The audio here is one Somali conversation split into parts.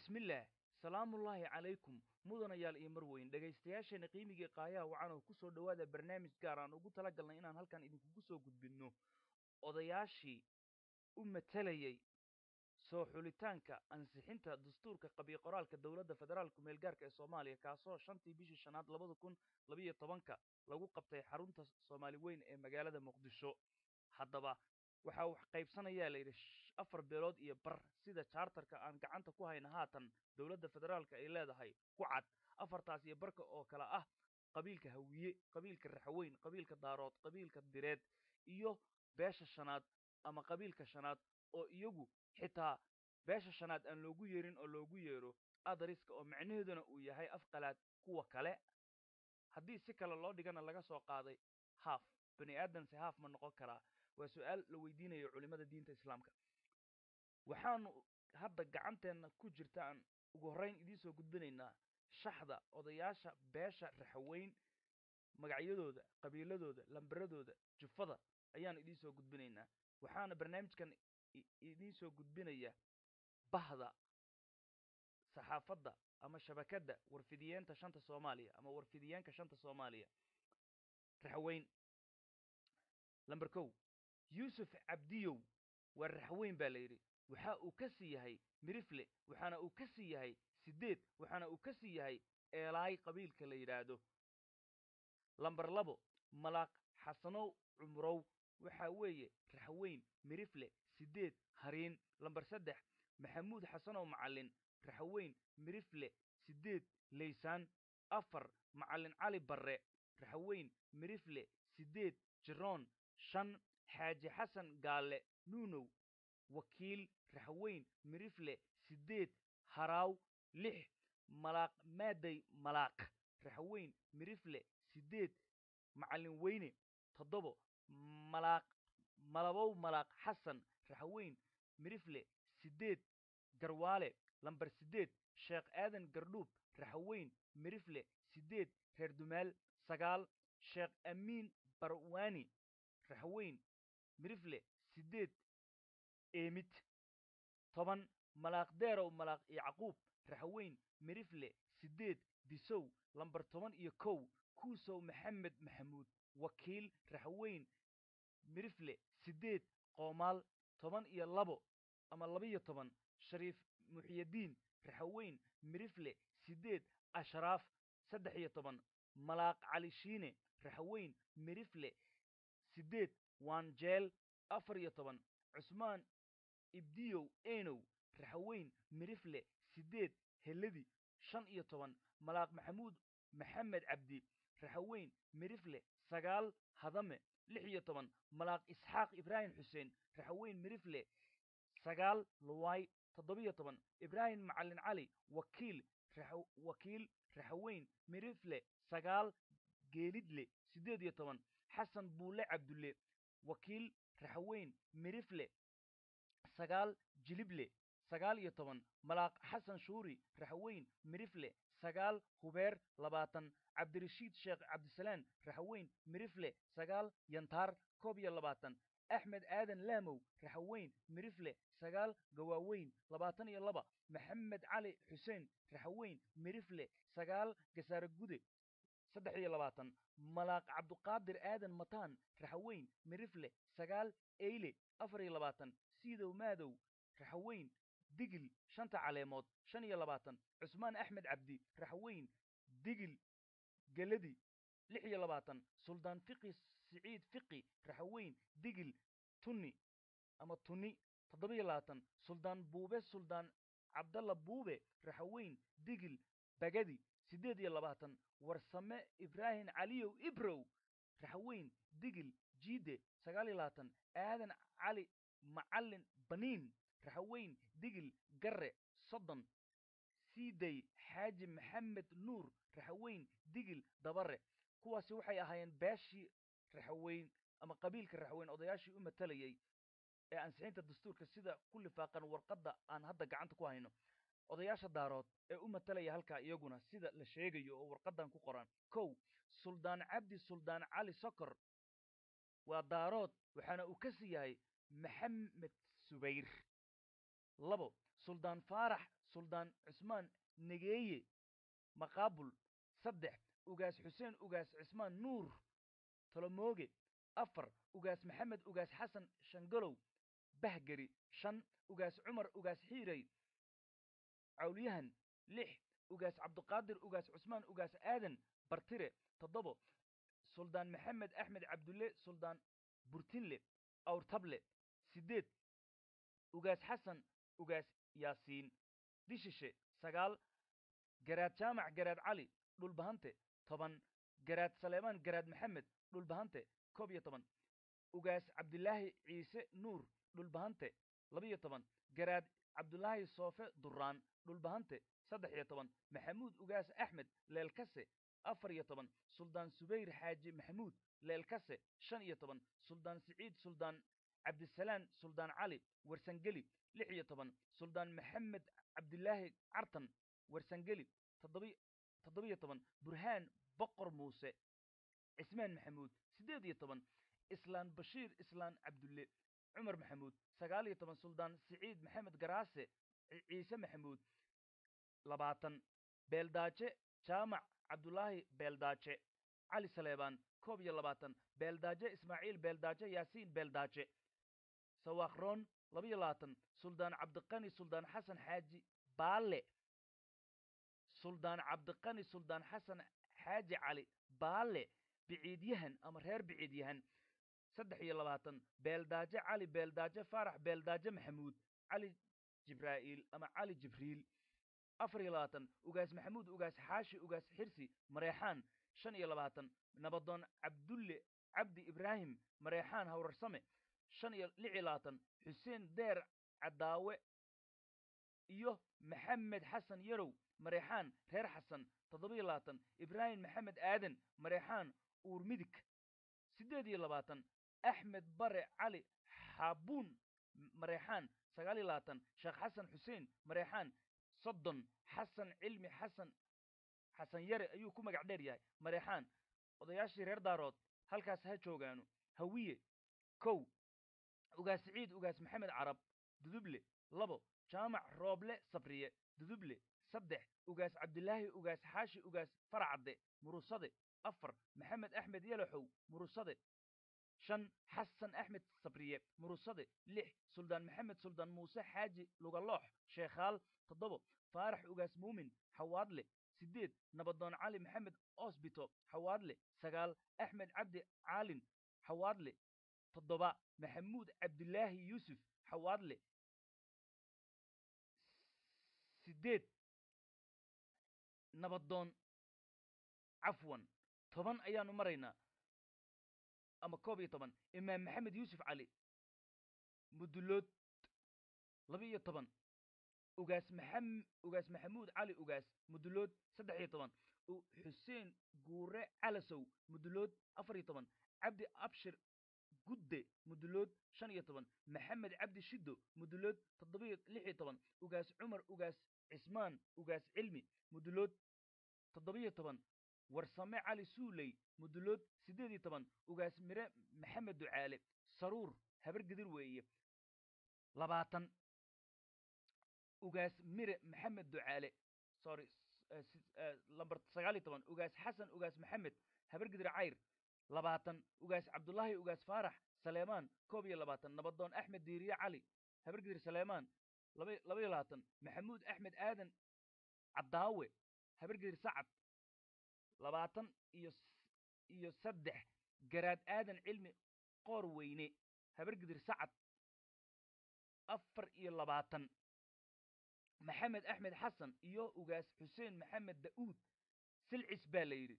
Bismillaah, salaamullaahi calaykum, mudanayaal iyo marweyn, dhegaystayaasheena qiimigii qaayaha wacan oo kusoo dhowaada barnaamij gaar aan ugu tala galnay inaan halkan idinkugu soo gudbinno odayaashii u matalayay soo xulitaanka ansixinta dastuurka qabiil qoraalka dowladda federaalka meelgaarka ee Soomaaliya, kaasoo 5-tii bishii shanaad 2012-ka lagu qabtay xarunta Soomaali weyn ee magaalada Muqdisho. Haddaba waxaa wax qaybsanayaa la yidhi 4 beelood iyo bar, sida charterka aan gacanta ku hayna haatan dowladda federaalka ay leedahay ku cad. Afartaas iyo barka oo kale ah qabiilka Hawiye, qabiilka Raxweyn, qabiilka Daarood, qabiilka Direed iyo beesha shanaad ama qabiilka shanaad, oo iyagu xitaa beesha shanaad aan loogu yeerin oo loogu yeero adariska, oo macnaheeduna uu yahay afqalaad kuwa kale. Haddii si kale loo dhigana laga soo qaaday haaf. Bani aadanse haaf ma noqon karaa? Waa su-aal la weydiinayo culimada diinta islaamka. Waxaanu hadda gacanteenna ku jirta aan ugu horreyn idiin soo gudbinaynaa shaxda odayaasha beesha Raxweyn, magacyadooda, qabiiladooda, lamberadooda, jufada ayaanu idiin soo gudbinaynaa. Waxaana barnaamijkan idiin soo gudbinaya bahda saxaafadda ama shabakadda warfidiyeenta shanta Soomaaliya ama warfidiyeenka shanta Soomaaliya. Raxweyn lamber 1, Yuusuf Cabdiyow waa Raxweyn baa la yidhi. Waxa uu ka sii yahay Mirifle, waxaana uu ka sii yahay 8, waxaana uu ka sii yahay Eelaay qabiilka la yidhaahdo. Lamber 2, Malaaq Xasanow Cumrow, waxa weeye Raxweyn, Mirifle, 8, Hariin. Lamber 3, Maxamuud Xasanow Macallin, Raxweyn, Mirifle, 8, Laysaan. 4, Macallin Cali Barre, Raxweyn, Mirifle, 8, Jiroon. 5, Xaaji Xasan Gaale Nuunow, wakiil, Raxweyn, Mirifle, 8, Haraaw. 6, Malaaq Maaday Malaaq, Raxweyn, Mirifle, 8, Macallin Weyne. 7, Malaaq Malabow Malaaq Xasan, Raxweyn, Mirifle, 8, Garwaale. Lamber 8, Sheekh Aadan Gardhuub, Raxweyn, Mirifle, 8, Reer Dumaal. 9, Sheekh Amiin Barwaani, Raxweyn, Mirifle, 8, Eemid. 10, Malaaq Deerow Malaaq Yacquub, Raxweyn, Mirifle, 8, Disow. Lamber 11, Kuusow Maxamed Maxamuud, wakiil, Raxweyn, Mirifle, 8, Qoomaal. 12 ama 12, Shariif Muxyadiin, Raxweyn, Mirifle, 8, Ashraaf. 13, Malaaq Cali Shiine, Raxweyn, Mirifle, 8, Waanjeel. 14, Cusmaan Ibdiyow Enow, Raxweyn, Mirifle, 8, Heladi. 15, Malaaq Maxamuud Maxamed Cabdi, Raxweyn, Mirifle, 9, Hadame. 16, Malaaq Isxaaq Ibraahim Xuseen, Raxweyn, Mirifle, 9, Luwaay. 17, Ibraahim Macallin Cali, wakiil, wakiil, Raxweyn, Mirifle, 9, Geelidle. 18, Xasan Buule Cabdulle, wakiil, Raxweyn, Mirifle, 9, Jilible. 19, Malaaq Xasan Shuuri, Raxweyn, Mirifle, 9, Hubeer. 20, Cabdirashiid Sheekh Cabdisalaan, Raxweyn, Mirifle, 9, Yantaar. 21, Axmed Aadan Laamow, Raxweyn, Mirifle, 9, Gawaaweyn. 22, Maxamed Cali Xuseen, Raxweyn, Mirifle, 9, Gasaare Gude. 23, Malaaq Cabduqaadir Aadan Mataan, Raxweyn, Mirifle, 9, Eyle. 24, Siidow Maadow, Raxweyn, Digil shanta caleemood. 25, Cusmaan Axmed Cabdi, Raxweyn, Digil Geladi. 26, Suldaan Fiqi Siciid Fiqi, Raxweyn, Digil Tunni ama Tuni. 27, Suldaan Buube Suldaan Cabdalla Buube, Raxweyn, Digil Bagadi. 28, Warsame Ibraahim Caliyow Ibrow, Raxweyn, Digil Jiide. 29, Aadan Cali Macallin Baniin, Raxweyn, Digil Garre. 30, Siidey Xaaji Maxamed Nuur, Raxweyn, Digil Dabare. Kuwaasi waxay ahaayeen beeshii Raxweyn ama qabiilka Raxweyn odayaashii u matalayay ee ansixinta dastuurka, sida ku lifaaqan warqadda aan hadda gacanta ku hayno. Odayaasha Daarood ee u matalaya halkaa iyaguna sida la sheegayo oo warqaddan ku qoran: 1, Suldaan Cabdi Suldaan Cali Sokor, waa Daarood, waxaana uu ka sii yahay Maxamed Subayr. 2, Suldaan Faarax Suldaan Cusmaan Negeeye Maqaabul. 3, Ugaas Xuseen Ugaas Cismaan Nuur Tolomooge. 4, Ugaas Maxamed Ugaas Xasan Shangalow Bahgeri. 5, Ugaas Cumar Ugaas Xiirey Cawlyahan. 6, Ugaas Cabdiqaadir Ugaas Cusmaan Ugaas Aadan Bartire. 7, Suldaan Maxamed Axmed Cabdulle Suldaan Burtinle Awrtable. 8, Ugaas Xasan Ugaas Yaasiin Dishishe. 9, Garaad Jaamac Garaad Cali Dhulbahante. 10, Garaad Saleemaan Garaad Maxamed Dhulbahante. 11, Ugaas Cabdilaahi Ciise Nuur Dhulbahante. 12, Garaad Cabdulaahi Soofe Duraan Dhulbahante. 13, Maxamuud Ugaas Axmed Leelkase. 14, Suldaan Subayr Xaaji Maxamuud Leelkase. 15, Suldaan Siciid Suldaan Cabdisalaan Suldaan Cali Warsangeli. 16, Suldaan Maxamed Cabdilaahi Cartan Warsangeli. 17, Burhaan Boqor Muuse Cismaan Maxamuud. 18, Islaan Bashiir Islaan Cabdulle Cumar Maxamuud. 19, Suldaan Siciid Maxamed Garaase Ciise Maxamuud. 20, Beeldaaje Jaamac Cabdulaahi Beeldaaje Cali Saleebaan. 21, Beeldaaje Ismaaciil Beeldaaje Yaasiin Beeldaaje Sawaaqroon. 22, Suldaan Cabdiqani Suldaan Xasan Xaaji Baalle. Suldaan Cabdiqani Suldaan Xasan Xaaji Cali Baalle Biciidyahan ama reer Biciidyahan. 23, Beeldaaje Cali Beeldaaje Faarax Beeldaaje Maxamuud Cali Jibraa'iil ama Cali Jibriil. 24, Ugaas Maxamuud Ugaas Xaashi Ugaas Xirsi Mareexaan. 25, Nabadoon Cabdulle Cabdi Ibraahim Mareexaan Hawrarsame. 26, Xuseen Deer Cadaawe iyo Maxamed Xasan Yarow Mareexaan reer Xasan. 27, Ibraahim Maxamed Aadan Mareexaan Uur Midig. 28, Axmed Bare Cali Xaabuun Mareexaan. 29, Sheekh Xasan Xuseen Mareexaan. 30, Xasan Cilmi Xasan Xasan Yare ayuu ku magac dheer yahay Mareexaan. Odayaashii reer Daarood halkaas ha joogaano. Hawiye. 1, Ugaas Siciid Ugaas Maxamed Carab Duduble. 2, Jaamac Rooble Sabriye Duduble. 3, Ugaas Cabdilaahi Ugaas Xaashi Ugaas Farcadde Murusade. 4, Maxamed Axmed Yalaxow Murusade. 5, Xasan Axmed Sabriye Murusade. 6, Suldaan Maxamed Suldaan Muuse Xaaji Lugaloox Sheekhaal. 7, Faarax Ugaas Muumin Xawaadle. 8, Nabadoon Cali Maxamed Osbito Xawaadle. 9, Axmed Cabdi Caalin Xawaadle. 7, Maxamuud Cabdilaahi Yuusuf Xawaadle. 8, nabadoon, cafwan, 10 ayaanu maraynaa ama 11, Imaam Maxamed Yuusuf Cali Mudulood. 12, Ugaas Maxam Ugaas Maxamuud Cali Ugaas Mudulood. 13, Xuseen Guure Calasow Mudulood. 14, Cabdi Abshir Gudde Mudulood. 15, Maxamed Cabdi Shido Mudulood. 16, Ugaas Cumar Ugaas Cismaan Ugaas Cilmi Mudulood. 17, Warsame Cali Suuley Mudulood. 18, Ugaas Mire Maxamed Ducaale Saruur Habargidir weeye. 20, Ugaas Mire Maxamed Ducaale, sorry, lamber 19, Ugaas Xasan Ugaas Maxamed Habargidir Cayr. 20, Ugaas Cabdulaahi Ugaas Faarax Saleemaan. 21, Nabadoon Axmed Diiriye Cali Habargidir Saleemaan. 22, Maxamuud Axmed Aadan Cadaawe Habargidir Sacad. 23, Garaad Aadan Cilmi Qoor Weyne Habargidir Sacad. 24, Maxamed Axmed Xasan iyo Ugaas Xuseen Maxamed Da'uud Silcis baa la yidhi.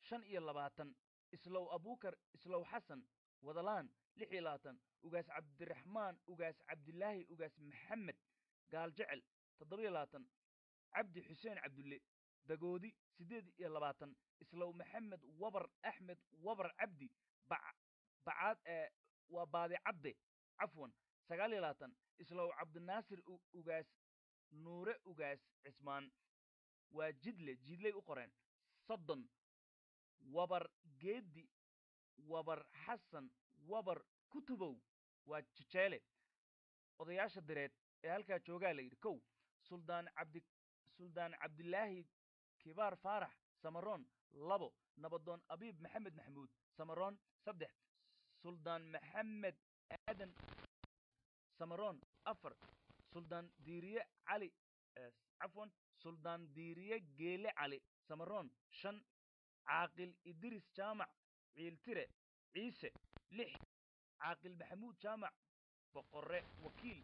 25, Islow Abuukar Islow Xasan Wadalaan. 26, Ugaas Cabdiraxmaan Ugaas Cabdilaahi Ugaas Maxamed Gaaljecel. 27, Cabdi Xuseen Cabdulle Dagoodi. 28, Islow Maxamed Wabar Axmed Wabar Cabdi Bacaad, waa Baadi Cabde, cafwan. 29, Islow Cabdinaasir Ugaas Nuure Ugaas Cismaan, waa Jidle, Jidley u qoreen. 30, Wabar Geedi Wabar Xasan Wabar Kutubow, waa Jejeele. Odayaasha direed ee halkaa joogaa la yidhi: 1, Suldaan Cabdi Suldaan Cabdilaahi Kibaar Faarax, Samaroon. 2, Nabadoon Abiib Maxamed Maxamuud, Samaroon. 3, Suldaan Maxamed Aadan, Samaroon. 4, Suldaan Diiriye Cali, cafwan, Suldaan Diiriye Geele Cali, Samaroon. 5, Caaqil Idris Jaamac Ciiltire Ciise. 6, Caaqil Maxamuud Jaamac Boqorre, wakiil.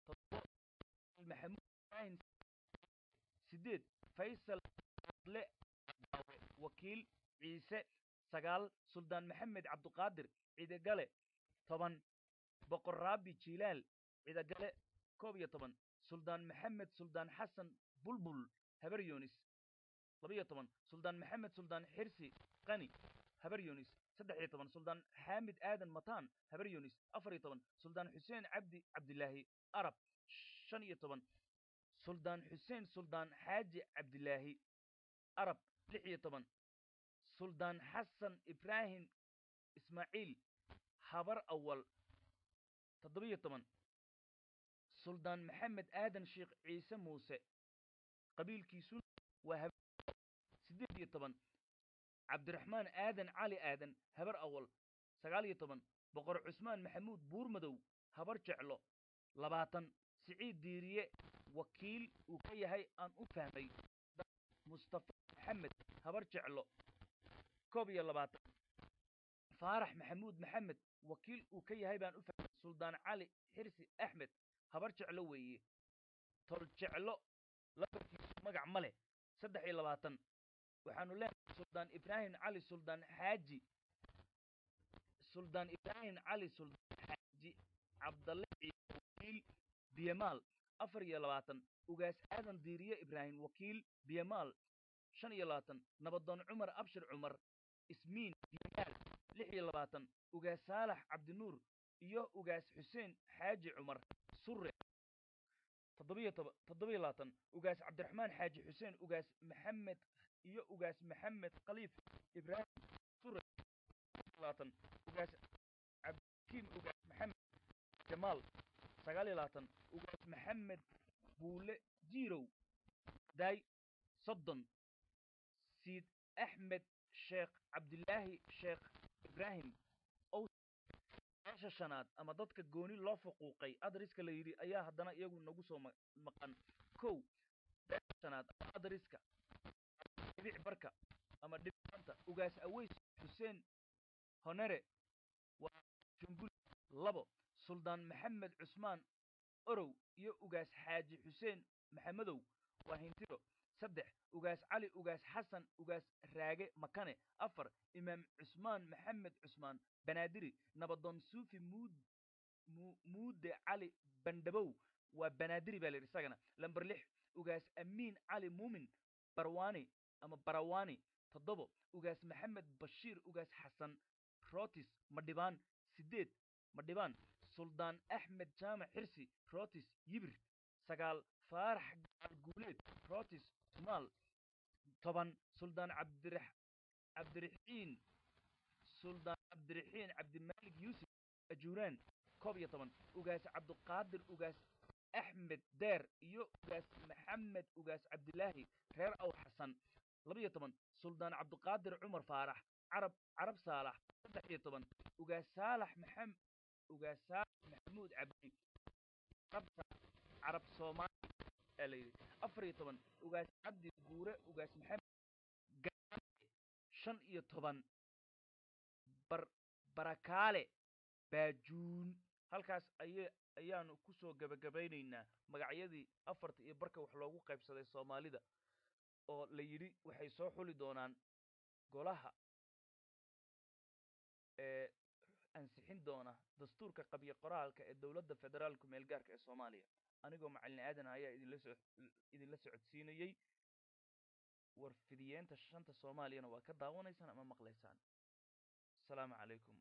7, Maxamuud Ibrahim. 8, Faysal Le wakiil Ciise. 9, Suldaan Maxamed Cabduqaadir Cidagale. 10, Boqor Raabi Jilaal Cidagale. 11, Suldaan Maxamed Suldaan Xasan Bulbul, Habar Yunis. 12, Suldaan Maxamed Suldaan Xirsi Qani, Habar Yunis. 13, Suldaan Xaamid Aadan Mataan, Habar Yunis. 14, Suldaan Xuseen Cabdi Cabdilaahi, Arab. 15, Suldaan Xuseen Suldaan Xaaji Cabdilaahi, Arab. 16, Suldaan Xasan Ibraahim Ismaaciil, Habar Awal. 17, Suldaan Maxamed Aadan Sheekh Ciise Muuse, qabiilkiisuna waa. 18, Cabdiraxmaan Aadan Cali Aadan, Habar Awal. 19, Boqor Cusmaan Maxamuud Buurmadow, Habar Jeclo. 20, Siciid Diiriye, wakiil uu ka yahay aan u fahmay Mustafa Maxamed, Habar Jeclo. 21, Faarax Maxamuud Maxamed, wakiil uu ka yahay baan u fahmay Suldaan Cali Xirsi Axmed, Habar Jeclo weeye. Tol Jeclo lambarkiisu magac ma leh. 23, waxaanu leenahay Suldaan Ibraahim Cali Suldaan Xaaji, Suldaan Ibraahim Cali Suldaan Xaaji Cabdalle Ciise, wakiil Biyamaal. 24, Ugaas Aadan Diiriye Ibraahim, wakiil Biyamaal. 25, Nabadoon Cumar Abshir Cumar Ismiin, Biyamaal. 26, Ugaas Saalax Cabdinuur iyo Ugaas Xuseen Xaaji Cumar, Surre. 27, Ugaas Cabdiraxmaan Xaaji Xuseen, Ugaas Maxamed iyo Ugaas Maxamed Khaliif Ibraahim, Surre. 20, Ugaas Cabdikiim Ugaas Maxamed Jamaal. 29, Ugaas Maxamed Buule Jiirow Daay. 30, Siid Axmed Sheekh Cabdilaahi Sheekh Ibraahim. Meesha shanaad ama dadka gooni loo fuquuqay adriska la yidhi ayaa haddana iyagu nagu soo maqan. 1, beesha shanaad ama adriska dhibic barka ama dhibanta, Ugaas Aweys Xuseen Honere, waa Jungul. 2, Suldaan Maxamed Cusmaan Orow iyo Ugaas Xaaji Xuseen Maxamedow, waa Hintiro. 3, Ugaas Cali Ugaas Xasan Ugaas Raage Makane. 4, Imaam Cusmaan Maxamed Cusmaan Banaadiri. Nabadoon Suufi Muud Muude Cali Bandhabow, waa Banaadiri baa la yidhi isagana. Lamber 6, Ugaas Amiin Cali Muumin Barwani ama Barawani. 7, Ugaas Maxamed Bashiir Ugaas Xasan Rotis, Madhibaan. 8, Madhibaan, Suldaan Axmed Jaamac Xirsi Rotis, Yibir. 9, Faarax Gaal Guuleed Rotis, Tumaal. 10, Suldaan Cabdiraxiin, Suldaan Cabdiraxiin Cabdimaalik Yuusuf, Ajuuraan. 11, Ugaas Cabduqaadir Ugaas Axmed Deer iyo Ugaas Maxamed Ugaas Cabdilaahi, reer Aw Xasan. 12, Suldaan Cabduqaadir Cumar Faarax, Carab, Carab Saalax. 13, Ugaas Saalax Maxam Ugaas Saalax Maxamuud Cabdi, Carab, Carab Soomaali aa la yidhi. 14, Ugaas Cabdi Guure Ugaas Maxamed. 15, Bar Barakaale Baajuun. Halkaas ay ayaanu kusoo gebagabaynaynaa magacyadii afarta iyo barka wax loogu qaybsaday Soomaalida oo la yidhi waxay soo xuli doonaan golaha ee ansixin doona dastuurka qabyo qoraalka ee dowladda federaalku meelgaarka ee Soomaaliya. Anigoo Macalin Aadan ayaa idinla socodsiinayey. War fidiyeenta shanta Soomaaliyana waa ka daawanaysaan ama maqlaysaan. Asalaamu calaykum.